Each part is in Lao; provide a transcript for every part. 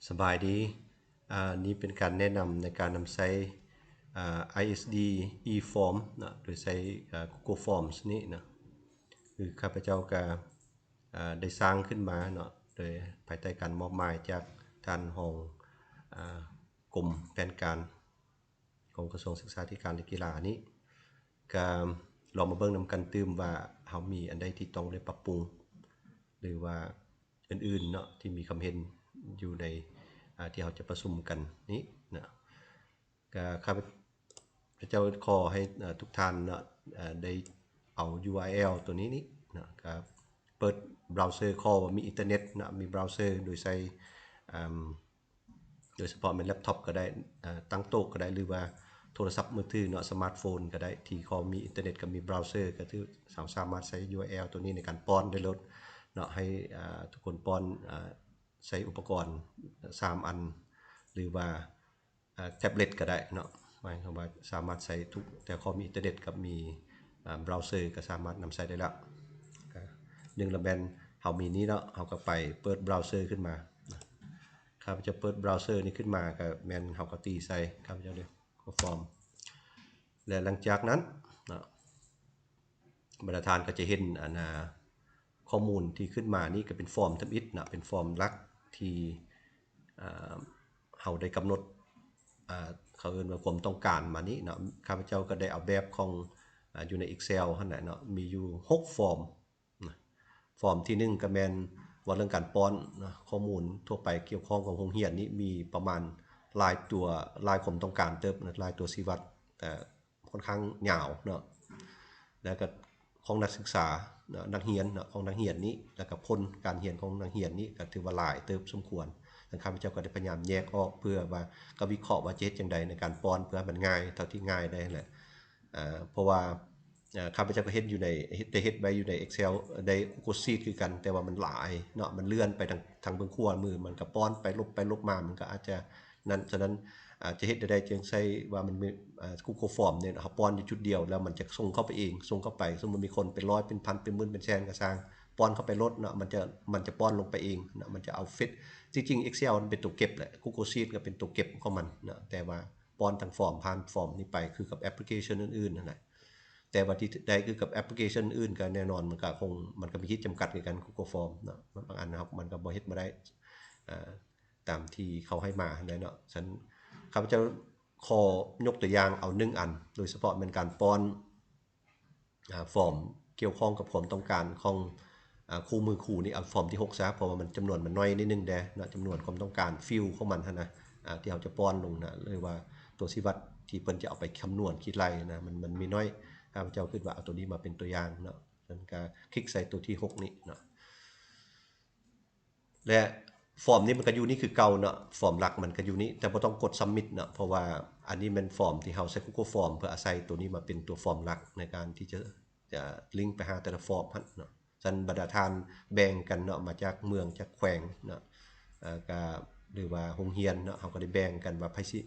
ສະບາຍດີ. ອາ ນີ້ເປັນການແນະນຳໃນການນຳໃຊ້ ອາ ໄອເອັສດີ ອີຟອມເນາະ ໂດຍໃຊ້ ອາ Google Forms ນີ້ເນາະ. ຄືຂ້າພະເຈົ້າກະ ອາ ໄດ້ສ້າງຂຶ້ນມາເນາະ ໂດຍພາຍໃຕ້ການມອບໝາຍຈາກທ່ານຮອງ ອາ ກົມແຜນການ ຂອງກະຊວງສຶກສາທິການ ແລະ ກິລານີ້ ກະລອງມາເບິ່ງນຳກັນຕື່ມວ່າເຮົາມີອັນໃດທີ່ຕ້ອງໄດ້ປັບປຸງ ຫຼືວ່າອື່ນໆເນາະ ທີ່ມີຄຳເຫັນຢູ່ໃນ ອາ ທີ່ເຮົາຈະປະຊຸມກັນນີ້ເນາະ. ກະຂ້າພະເຈົ້າຂໍໃຫ້ ອາ ທຸກທ່ານເນາະ ອາ ໄດ້ເອົາ URL ຕົວນີ້ນີ້ເນາະ ກະເປີດບຣາວເຊີ ຂໍວ່າມີອິນເຕີເນັດເນາະ ມີບຣາວເຊີໂດຍໃຊ້ ອາ ໂດຍສະເພາະແມ່ນແລັບທັອບກໍໄດ້ ເອີ ຕັ້ງໂຕະກໍໄດ້ ຫຼືວ່າໂທລະສັບມືຖືເນາະ ສະມາດໂຟນກໍໄດ້ ທີ່ຂໍມີອິນເຕີເນັດກັບມີບຣາວເຊີ ກໍຖືເຮົາສາມາດໃຊ້ URL ຕົວນີ້ໃນການປ້ອນໄດ້ໂລດເນາະ ໃຫ້ ອາ ທຸກຄົນປ້ອນ ອາ ໃຊ້ອຸປະກອນສາມອັນ ຫຼືວ່າ ອາ ແທັບເລັດກໍໄດ້ເນາະ ໝາຍຄວາມວ່າສາມາດໃຊ້ທຸກ ແຕ່ຂໍມີອິນເຕີເນັດກັບມີ ອາ ບຣາວເຊີກໍສາມາດນຳໃຊ້ໄດ້ແລ້ວ. ໜຶ່ງລະແມ່ນເຮົາມີນີ້ເນາະ ເຮົາກໍໄປເປີດບຣາວເຊີຂຶ້ນມາ. ຂ້າພະເຈົ້າເປີດບຣາວເຊີນີ້ຂຶ້ນມາ ກໍແມ່ນເຮົາກໍຕີໃສ່ ຂ້າພະເຈົ້າເດີ Google Form ແລະ ຫຼັງຈາກນັ້ນເນາະ ບັນດາທ່ານກໍຈະເຫັນອັນ ອາ ຂໍ້ມູນທີ່ຂຶ້ນມານີ້ກໍເປັນຟອມທຳອິດເນາະ ເປັນຟອມຫຼັກທີ່ ອາ ເຮົາໄດ້ກຳນົດ ອາ ເຂົາເອີ້ນວ່າຄວາມຕ້ອງການມານີ້ເນາະ. ຂ້າພະເຈົ້າກໍໄດ້ເອົາແບບຂອງ ອາ ຢູ່ໃນ Excel ຫັ້ນແຫຼະເນາະ ມີຢູ່ຫົກຟອມນະ. ຟອມທີໜຶ່ງກໍແມ່ນເວົ້າເລື່ອງການປ້ອນນະ ຂໍ້ມູນທົ່ວໄປກ່ຽວຂ້ອງຂອງໂຮງຮຽນນີ້ ມີປະມານຫຼາຍຕົວ ຫຼາຍຄວາມຕ້ອງການເຕີບນະ ຫຼາຍຕົວຊີ້ວັດ ແຕ່ ຂ້ອນຂ້າງຍາວເນາະ ແລ້ວກໍຂອງນັກສຶກສາເນາະ ນັກຮຽນເນາະ ຂອງນັກຮຽນນີ້ ແລ້ວກໍຜົນການຮຽນຂອງນັກຮຽນນີ້ ກໍຖືວ່າຫຼາຍເຕີບສົມຄວນ. ທາງຂ້າພະເຈົ້າກໍໄດ້ພະຍາຍາມແຍກອອກ ເພື່ອວ່າ ກໍວິເຄາະວ່າຈະເຮັດຈັ່ງໃດໃນການປ້ອນ ເພື່ອໃຫ້ມັນງ່າຍເທົ່າທີ່ງ່າຍໄດ້ຫັ້ນແຫຼະ. ເອີ ເພາະວ່າ ເອີ ຂ້າພະເຈົ້າກໍເຮັດຢູ່ໃນ ເຮັດ ໄດ້ເຮັດໄວ້ຢູ່ໃນ Excel ໄດ້ Google Sheet ຄືກັນ ແຕ່ວ່າມັນຫຼາຍເນາະ ມັນເລື່ອນໄປທາງ ທາງເບື້ອງຂວາມື ມັນກໍປ້ອນໄປລົບໄປລົບມາ ມັນກໍອາດຈະ ນັ້ນ ສະນັ້ນ ອາ ຈະເຮັດແນວໃດຈຶ່ງໃຊ້ວ່າມັນມີ ອາ Google Form ນີ້ ເຮົາປ້ອນຢູ່ຈຸດດຽວ ແລ້ວມັນຈະສົ່ງເຂົ້າໄປເອງ ສົ່ງເຂົ້າໄປ ສົມມຸດມີຄົນເປັນຮ້ອຍ ເປັນພັນ ເປັນໝື່ນ ເປັນແສນກໍຊ່າງ ປ້ອນເຂົ້າໄປໂລດເນາະ ມັນຈະ ມັນຈະປ້ອນລົງໄປເອງເນາະ ມັນຈະເອົາເຟດ ທີ່ຈິງ Excel ມັນເປັນຕົວເກັບແຫຼະ Google Sheet ກໍເປັນຕົວເກັບຂອງມັນເນາະ ແຕ່ວ່າປ້ອນທາງຟອມ ຜ່ານຟອມນີ້ໄປ ຄືກັບແອັບພລິເຄຊັນອື່ນໆ ນັ້ນແຫຼະ. ແຕ່ວ່າທີ່ໄດ້ຄືກັບແອັບພລິເຄຊັນອື່ນ ກໍແນ່ນອນ ມັນກໍຄົງ ມັນກໍມີຂີດຈຳກັດຄືກັນ Google Form ເນາະ ມັນບາງອັນເຮົາ ມັນກໍບໍ່ເຮັດບໍ່ໄດ້ ອາ ຕາມທີ່ເຂົາໃຫ້ມາຫັ້ນແຫຼະເນາະ. ສະນັ້ນ ຂ້າພະເຈົ້າຂໍຍົກຕົວຢ່າງເອົາໜຶ່ງອັນ ໂດຍສະເພາະແມ່ນການປ້ອນ ອາ ຟອມກ່ຽວຂ້ອງກັບຄວາມຕ້ອງການຂອງ ອາ ຄູ່ມືຄູນີ້ ເອົາຟອມທີຫົກຊະ ເພາະວ່າມັນ ຈຳນວນມັນໜ້ອຍນິດໜຶ່ງແດ່ເນາະ ຈຳນວນຄວາມຕ້ອງການ field ຂອງມັນຫັ້ນນະ ອາ ທີ່ເຮົາຈະປ້ອນລົງນະ ຫຼືວ່າຕົວຊີ້ວັດທີ່ເພິ່ນຈະເອົາໄປຄຳນວນຄິດໄລ່ນະ ມັນ ມັນມີໜ້ອຍ. ຂ້າພະເຈົ້າຄິດວ່າເອົາຕົວນີ້ມາເປັນຕົວຢ່າງເນາະ ສະນັ້ນກໍຄລິກໃສ່ຕົວທີຫົກນີ້ເນາະ. ແລະ ຟອມນີ້ມັນກໍຢູ່ນີ້ຄືເກົ່າເນາະ ຟອມຫຼັກມັນກໍຢູ່ນີ້ ແຕ່ບໍ່ຕ້ອງກົດ Submit ເນາະ ເພາະວ່າອັນນີ້ແມ່ນຟອມທີ່ເຮົາໃຊ້ Google Form ເພື່ອອາໄສຕົວນີ້ມາເປັນຕົວຟອມຫຼັກໃນການທີ່ຈະ ຈະລິງໄປຫາແຕ່ລະຟອມຫັ້ນເນາະ. ສະນັ້ນບັນດາທ່ານແບ່ງກັນເນາະ ມາຈາກເມືອງ ຈາກແຂວງເນາະ ເອີ ກະ ຫຼືວ່າໂຮງຮຽນເນາະ ເຮົາກໍໄດ້ແບ່ງກັນວ່າໃຜຊິ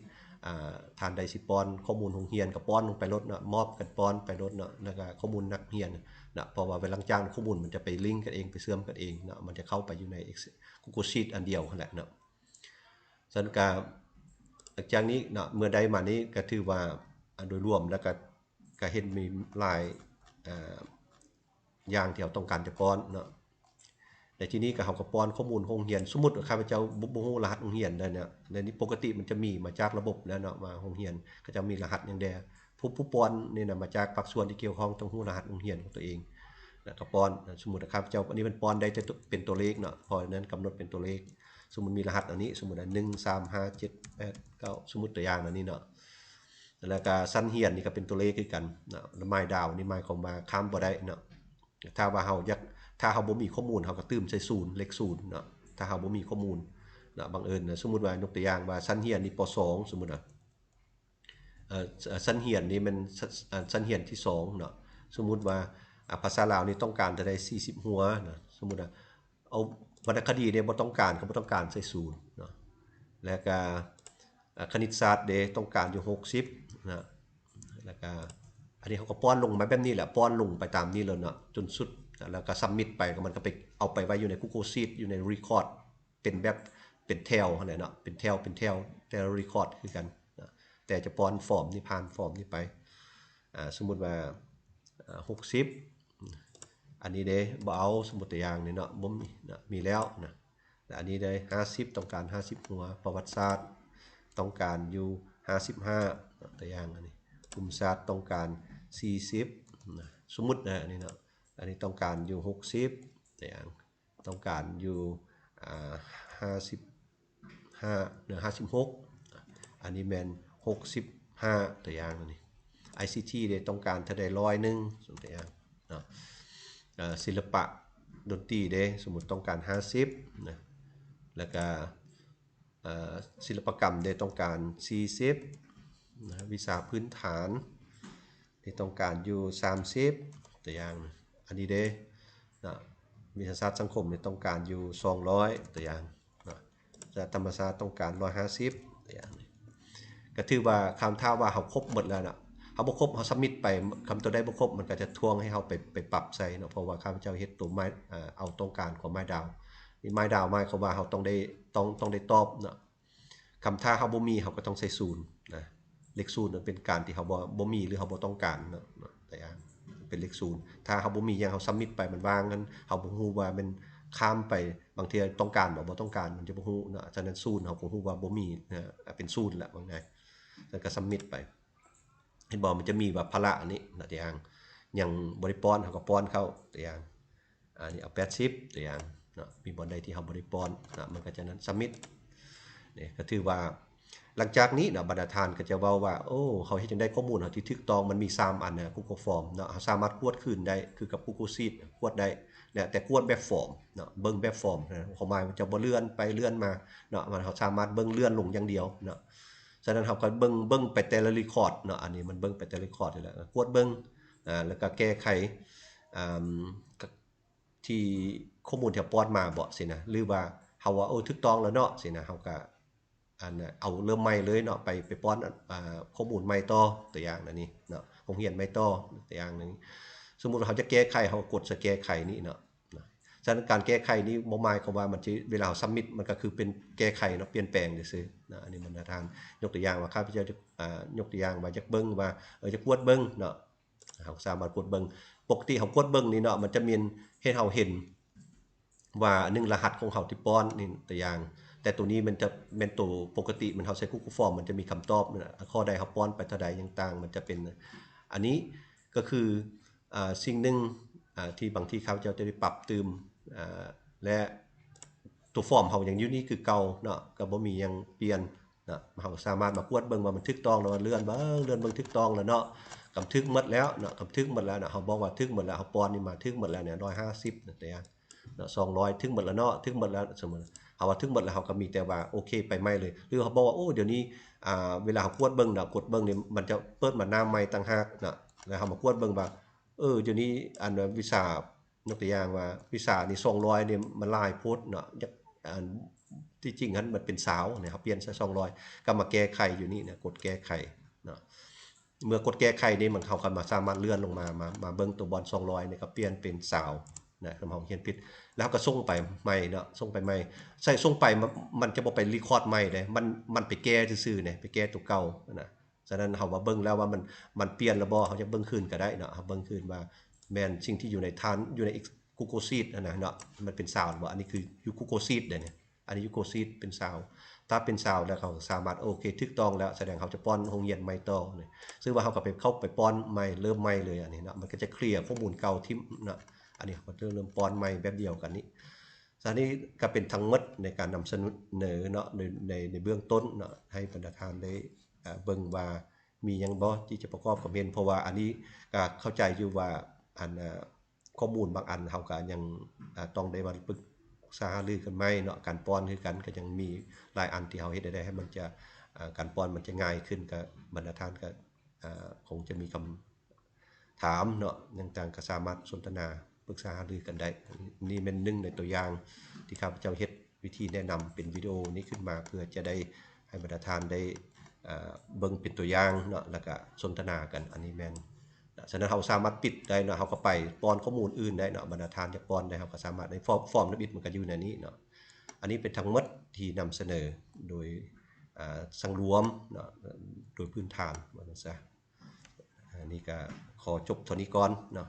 ອາ ທ່ານໃດຊິປ້ອນຂໍ້ມູນໂຮງຮຽນກໍປ້ອນລົງໄປໂລດເນາະ ມອບກັນປ້ອນໄປໂລດເນາະ ແລ້ວກໍຂໍ້ມູນນັກຮຽນເນາະ ເພາະວ່າເວລາຈ້າງຂໍ້ມູນມັນຈະໄປລິງກັນເອງ ໄປເຊື່ອມກັນເອງເນາະ ມັນຈະເຂົ້າໄປຢູ່ໃນ Google Sheet ອັນດຽວຫັ້ນແຫຼະເນາະ. ສະນັ້ນກະ ຫຼັງຈາກນີ້ເນາະ ເມື່ອໄດ້ມານີ້ກໍຖືວ່າ ອາ ໂດຍລວມແລ້ວກໍ ກໍເຫັນມີຫຼາຍ ອາ ຢ່າງທີ່ເຮົາຕ້ອງການຈະປ້ອນເນາະ. ແລະ ທີນີ້ກໍເຮົາກໍປ້ອນຂໍ້ມູນໂຮງຮຽນ ສົມມຸດວ່າຂ້າພະເຈົ້າບໍ່ ບໍ່ຮູ້ລະຫັດໂຮງຮຽນໃດເນາະ ແລະ ນີ້ປົກກະຕິມັນຈະມີມາຈາກລະບົບແລ້ວເນາະ ວ່າໂຮງຮຽນເຂົາເຈົ້າມີລະຫັດຫຍັງແດ່ ຜູ້ ຜູ້ປ້ອນນີ້ນະ ມາຈາກພາກສ່ວນທີ່ກ່ຽວຂ້ອງຕ້ອງຮູ້ລະຫັດໂຮງຮຽນຂອງຕົວເອງ ແລ້ວກໍປ້ອນ. ສົມມຸດວ່າຂ້າພະເຈົ້າ ອັນນີ້ມັນປ້ອນໄດ້ແຕ່ຕົວ ເປັນຕົວເລກເນາະ ເພາະນັ້ນກຳນົດເປັນຕົວເລກ. ສົມມຸດມີລະຫັດອັນນີ້ ສົມມຸດວ່າ ໜຶ່ງ ສາມ ຫ້າ ເຈັດ ແປດ ເກົ້າ ສົມມຸດຕົວຢ່າງອັນນີ້ເນາະ ແລ້ວກະຊັ້ນຮຽນນີ້ກະເປັນຕົວເລກຄືກັນເນາະ ແລ້ວໝາຍດາວນີ້ໝາຍຄວາມວ່າຂ້າມບໍ່ໄດ້ເນາະ. ຖ້າວ່າເຮົາຢາກ ຖ້າເຮົາບໍ່ມີຂໍ້ມູນ ເຮົາກະຕື່ມໃສ່ສູນ ເລກສູນເນາະ ຖ້າເຮົາບໍ່ມີຂໍ້ມູນເນາະ. ບັງເອີນນະ ສົມມຸດວ່າຍົກຕົວຢ່າງວ່າຊັ້ນຮຽນນີ້ ປໍສອງ ສົມມຸດວ່າ ເອີ ຊັ້ນຮຽນນີ້ແມ່ນ ຊັ້ນຮຽນທີສອງເນາະ ສົມມຸດວ່າ ອາ ພາສາລາວນີ້ຕ້ອງການເທົ່າໃດ ສີ່ສິບຫົວເນາະ ສົມມຸດວ່າ ເອົາ ວັນນະຄະດີເດ ບໍ່ຕ້ອງການ ກໍບໍ່ຕ້ອງການໃສ່ສູນເນາະ ແລ້ວກະ ອາ ຄະນິດສາດເດ ຕ້ອງການຢູ່ຫົກສິບນະ ແລ້ວກະ ອັນນີ້ເຮົາກໍປ້ອນລົງມາແບບນີ້ແຫຼະ ປ້ອນລົງໄປຕາມນີ້ເລີຍເນາະ ຈົນສຸດ ແລ້ວກໍ Submit ໄປ ກໍມັນກໍໄປ ເອົາໄປໄວ້ຢູ່ໃນ Google Sheet ຢູ່ໃນ Record ເປັນແບບ ປັນແຖວຫັ້ນແຫຼະເນາະ ເປັນແຖວ ເປັນແຖວ ແຕ່ລະ record ຄືກັນເນາະ ແຕ່ຈະປ້ອນຟອມນີ້ ຜ່ານຟອມນີ້ໄປ. ອ່າ ສົມມຸດວ່າ ອ່າ ຫົກສິບ ອັນນີ້ເດ້ ບໍ່ເອົາ ສົມມຸດຕົວຢ່າງນີ້ເນາະ ບໍ່ມີເນາະ ມີແລ້ວນະ. ແລະ ອັນນີ້ເດ້ ຫ້າສິບ ຕ້ອງການຫ້າສິບຫົວ ປະຫວັດສາດຕ້ອງການຢູ່ຫ້າສິບຫ້າເນາະ ຕົວຢ່າງອັນນີ້ ກຸ່ມຊາດຕ້ອງການສີ່ສິບນະ ສົມມຸດນະ ອັນນີ້ເນາະ ອັນນີ້ຕ້ອງການຢູ່ຫົກສິບ ຕົວຢ່າງ ຕ້ອງການຢູ່ ອ່າ ຫ້າສິບຫ້າ ຫຼື ຫ້າສິບຫົກ ອັນນີ້ແມ່ນຫົກສິບຫ້າ ຕົວຢ່າງອັນນີ້ ໄອຊີທີ ເດ້ ຕ້ອງການເທົ່າໃດ ຮ້ອຍໜຶ່ງ ຕົວຢ່າງເນາະ. ເອີ ສິລະປະດົນຕີເດ້ ສົມມຸດຕ້ອງການຫ້າສິບນະ ແລ້ວກະ ເອີ ສິລະປະກຳເດ້ ຕ້ອງການສີ່ສິບນະ ວິຊາພື້ນຖານ ທີ່ຕ້ອງການຢູ່ສາມສິບ ຕົວຢ່າງ ອັນນີ້ເດ້ເນາະ ວິຊາສາດສັງຄົມນີ້ຕ້ອງການຢູ່ສອງຮ້ອຍ ຕົວຢ່າງເນາະ ແລະ ທຳມະຊາດຕ້ອງການຮ້ອຍຫ້າສິບ ຕົວຢ່າງນີ້ ກໍຖືວ່າຄຳຖາມວ່າເຮົາຄົບໝົດແລ້ວເນາະ ເຮົາບໍ່ຄົບ ເຮົາ submit ໄປ ຄຳຕົວໃດບໍ່ຄົບ ມັນກໍຈະທວງໃຫ້ເຮົາໄປ ໄປປັບໃສ່ເນາະ ເພາະວ່າຂ້າພະເຈົ້າເຮັດຕົວ My ເອີ ເອົາຕ້ອງການຂອງ My Down ນີ້ My Down ໝາຍຄວາມວ່າເຮົາຕ້ອງໄດ້ ຕ້ອງ ຕ້ອງໄດ້ຕອບເນາະ ຄຳ ຖ້າເຮົາບໍ່ມີ ເຮົາກໍຕ້ອງໃສ່ສູນນະ ເລກສູນມັນເປັນການທີ່ເຮົາບໍ່ ບໍ່ມີ ຫຼື ເຮົາບໍ່ຕ້ອງການເນາະ ເນາະ ແຕ່ເປັນເລກສູນ ຖ້າເຮົາບໍ່ມີຫຍັງ ເຮົາ submit ໄປ ມັນວ່າງ ເຮົາບໍ່ຮູ້ວ່າແມ່ນຂ້າມໄປ ບາງເທື່ອຕ້ອງການບໍ່ ບໍ່ຕ້ອງການ ມັນຈະບໍ່ຮູ້ເນາະ ສະນັ້ນສູນ ເຮົາກໍຮູ້ວ່າບໍ່ມີນະ ເປັນສູນລະ ວ່າງ່າຍ ແລ້ວກໍ submit ໄປ ເຫັນບໍ່ ມັນຈະມີວ່າພາລະອັນນີ້ນະ ຕົວຢ່າງ ຍັງບໍ່ໄດ້ປ້ອນ ເຮົາກໍປ້ອນເຂົ້າ ຕົວຢ່າງ ອັນນີ້ເອົາແປດສິບ ຕົວຢ່າງເນາະ ມີບ່ອນໃດທີ່ເຮົາບໍ່ໄດ້ປ້ອນເນາະ ມັນກໍຈະນັ້ນ submit ນີ້ ກໍຖືວ່າ ຫຼັງຈາກນີ້ເນາະ ບັນດາທ່ານກໍຈະເວົ້າວ່າ ໂອ້ ເຮົາເຮັດຈັ່ງໃດຂໍ້ມູນເຮົາທີ່ຖືກຕ້ອງ ມັນມີສາມອັນນະ Google Form ເນາະ ເຮົາສາມາດກວດຄືນໄດ້ ຄືກັບ Google Sheet ກວດໄດ້ນະ ແຕ່ກວດແບບຟອມເນາະ ເບິ່ງແບບຟອມນະ ຄວາມໝາຍມັນຈະບໍ່ເລື່ອນໄປເລື່ອນມາເນາະ ມັນ ເຮົາສາມາດເບິ່ງເລື່ອນລົງຢ່າງດຽວເນາະ. ສະນັ້ນເຮົາກໍເບິ່ງ ເບິ່ງໄປແຕ່ລະ record ເນາະ ອັນນີ້ມັນເບິ່ງໄປແຕ່ record ນີ້ແຫຼະ ກວດເບິ່ງ ອ່າ ແລ້ວກໍແກ້ໄຂ ອ່າ ທີ່ຂໍ້ມູນທີ່ເຮົາປ້ອນມາບໍ ຊີ້ນະ ຫຼືວ່າເຮົາວ່າ ເອີ ຖືກຕ້ອງແລ້ວເນາະ ຊີ້ນະ ເຮົາກໍ ອັນ ເອົາເລີ່ມໃໝ່ເລີຍເນາະ ໄປ ໄປປ້ອນ ອ່າ ຂໍ້ມູນໃໝ່ຕໍ່ ຕົວຢ່າງອັນນີ້ເນາະ ໂຮງຮຽນໃໝ່ຕໍ່ ຕົວຢ່າງໜຶ່ງ ສົມມຸດວ່າເຮົາຈະແກ້ໄຂ ເຮົາກໍກົດໃສ່ແກ້ໄຂນີ້ເນາະ ນະ ສະນັ້ນການແກ້ໄຂນີ້ບໍ່ໝາຍຄວາມວ່າມັນຈະ ເວລາເຮົາ submit ມັນກໍຄືເປັນແກ້ໄຂເນາະ ປ່ຽນແປງຊື່ໆນະ ອັນນີ້ບັນດາທ່ານ ຍົກຕົວຢ່າງວ່າ ຂ້າພະເຈົ້າຈະ ອ່າ ຍົກຕົວຢ່າງວ່າ ຢາກເບິ່ງວ່າ ເອີ ຈະກວດເບິ່ງເນາະ ເຮົາສາມາດກວດເບິ່ງ ປົກກະຕິເຮົາກວດເບິ່ງນີ້ເນາະ ມັນຈະມີເຮັດເຮົາເຫັນວ່າ ໜຶ່ງ ລະຫັດຂອງເຮົາທີ່ປ້ອນນີ້ ຕົວຢ່າງ ແຕ່ໂຕນີ້ມັນຈະແມ່ນໂຕປົກກະຕິ ມັນເຮົາໃສ່ Google Form ມັນຈະມີຄຳຕອບນະ ຂໍ້ໃດເຮົາປ້ອນໄປເທົ່າໃດຫຍັງຕ່າງ ມັນຈະເປັນ ອັນນີ້ກໍຄື ອ່າ ສິ່ງໜຶ່ງ ອ່າ ທີ່ບາງທີຂ້າພະເຈົ້າຈະໄດ້ປັບຕື່ມ ອ່າ ແລະ ຕົວຟອມເຮົາຍັງຢູ່ນີ້ຄືເກົ່າເນາະ ກໍບໍ່ມີຫຍັງປ່ຽນເນາະ ເຮົາສາມາດມາກວດເບິ່ງວ່າມັນຖືກຕ້ອງແລ້ວ ເລື່ອນເບິ່ງ ເລື່ອນເບິ່ງຖືກຕ້ອງແລ້ວເນາະ ກຳຖືກໝົດແລ້ວເນາະ ກຳຖືກໝົດແລ້ວເນາະ ເຮົາບອກວ່າຖືກໝົດແລ້ວ ເຮົາປ້ອນນີ້ມາຖືກໝົດແລ້ວເນາະ ຮ້ອຍຫ້າສິບນະ ແຕ່ ເນາະ ສອງຮ້ອຍ ຖືກໝົດແລ້ວເນາະ ຖືກໝົດແລ້ວ ສົມມຸດເຮົາວ່າຖືກໝົດແລ້ວ ເຮົາກໍມີແຕ່ວ່າໂອເຄໄປໃໝ່ເລີຍ ຫຼືເຮົາບອກວ່າ ໂອ້ ດຽວນີ້ ອ່າ ເວລາເຮົາກວດເບິ່ງນະ ກວດເບິ່ງນີ້ມັນຈະເປີດມາໜ້າໃໝ່ຕ່າງຫາກນະ ແລ້ວເຮົາມາກວດເບິ່ງວ່າ ເອີ ດຽວນີ້ ອັນ ວິຊາ ຍົກຕົວຢ່າງວ່າ ວິຊານີ້ ສອງຮ້ອຍນີ້ມັນຫຼາຍໂພດເນາະ ຢາກ ອັນ ທີ່ຈິງຫັ້ນມັນເປັນຊາວນະ ເຮົາປ່ຽນໃສ່ ສອງຮ້ອຍ ກໍມາແກ້ໄຂຢູ່ນີ້ນະ ກົດແກ້ໄຂເນາະ ເມື່ອກົດແກ້ໄຂນີ້ ມັນ ເຮົາກໍມາສາມາດເລື່ອນລົງມາ ມາ ມາເບິ່ງຕົວບ່ອນ ສອງຮ້ອຍ ນີ້ກໍປ່ຽນເປັນຊາວນະ ເຮົາຮຽນຜິດ ແລ້ວເຮົາກໍສົ່ງໄປໃໝ່ເນາະ ສົ່ງໄປໃໝ່ ໃສ່ ສົ່ງໄປ ມັນ ມັນຈະບໍ່ໄປ record ໃໝ່ເດ້ ມັນ ມັນໄປແກ້ຊື່ໆເດ້ ໄປແກ້ຕົວເກົ່ານະ ສະນັ້ນເຮົາວ່າເບິ່ງແລ້ວວ່າມັນ ມັນປ່ຽນແລ້ວບໍ່ ເຮົາຈະເບິ່ງຄືນກໍໄດ້ເນາະ ເຮົາເບິ່ງຄືນວ່າແມ່ນສິ່ງທີ່ຢູ່ໃນຖານ ຢູ່ໃນ Google Sheet ຫັ້ນນະເນາະ ມັນເປັນຊາວບໍ່ ອັນນີ້ຄືຢູ່ Google Sheet ເດ້ນີ້ ອັນນີ້ຢູ່ Google Sheet ເປັນຊາວ ຖ້າເປັນຊາວແລ້ວ ເຮົາສາມາດ ໂອເຄ ຖືກຕ້ອງແລ້ວ ສະແດງເຮົາຈະປ້ອນໂຮງຮຽນໃໝ່ຕໍ່ນີ້ ຊື່ວ່າເຮົາກໍໄປ ເຂົ້າໄປປ້ອນໃໝ່ ເລີ່ມໃໝ່ເລີຍ ອັນນີ້ເນາະ ມັນກໍຈະເຄລຍຂໍ້ມູນເກົ່າຖິ້ມເນາະ ອັນນີ້ເຮົາກໍຈະເລີ່ມປ້ອນໃໝ່ແບບດຽວກັນນີ້. ສະນັ້ນນີ້ກໍເປັນທັງໝົດໃນການນຳສະເໜີເນາະ ໃນ ໃນ ໃນເບື້ອງຕົ້ນເນາະ ໃຫ້ບັນດາທ່ານໄດ້ ເອີ ເບິ່ງວ່າມີຫຍັງບໍ່ທີ່ຈະປະກອບຄວາມເຫັນ ເພາະວ່າອັນນີ້ກໍເຂົ້າໃຈຢູ່ວ່າ ອັນ ເອີ ຂໍ້ມູນບາງອັນເຮົາກໍຍັງ ເອີ ຕ້ອງໄດ້ມາປຶກສາຫາລືກັນໃໝ່ເນາະ ການປ້ອນຄືກັນກໍຍັງມີຫຼາຍອັນທີ່ເຮົາເຮັດໄດ້ໃຫ້ມັນຈະ ເອີ ການປ້ອນມັນຈະງ່າຍຂຶ້ນ ກໍບັນດາທ່ານກໍ ເອີ ຄົງຈະມີຄຳ ຖາມເນາະ ຫຍັງຕ່າງກໍສາມາດສົນທະນາປຶກສາຫາລືກັນໄດ້. ນີ້ແມ່ນໜຶ່ງໃນຕົວຢ່າງທີ່ຂ້າພະເຈົ້າເຮັດວິທີແນະນຳເປັນວິດີໂອນີ້ຂຶ້ນມາ ເພື່ອຈະໄດ້ໃຫ້ບັນດາທ່ານໄດ້ ເອີ ເບິ່ງເປັນຕົວຢ່າງເນາະ ແລ້ວກະສົນທະນາກັນ. ອັນນີ້ແມ່ນ ສະນັ້ນເຮົາສາມາດປິດໄດ້ເນາະ ເຮົາກໍໄປປ້ອນຂໍ້ມູນອື່ນໄດ້ເນາະ ບັນດາທ່ານຢາກປ້ອນໃດ ເຮົາກໍສາມາດໄດ້ ຟອມ ຟອມທຳອິດມັນກໍຢູ່ໃນນີ້ເນາະ. ອັນນີ້ເປັນທັງໝົດທີ່ນຳສະເໜີໂດຍ ອາ ສັງລວມເນາະ ໂດຍພື້ນຖານວ່າຊັ້ນຊະ. ອັນນີ້ກໍຂໍຈົບເທົ່ານີ້ກ່ອນເນາະ.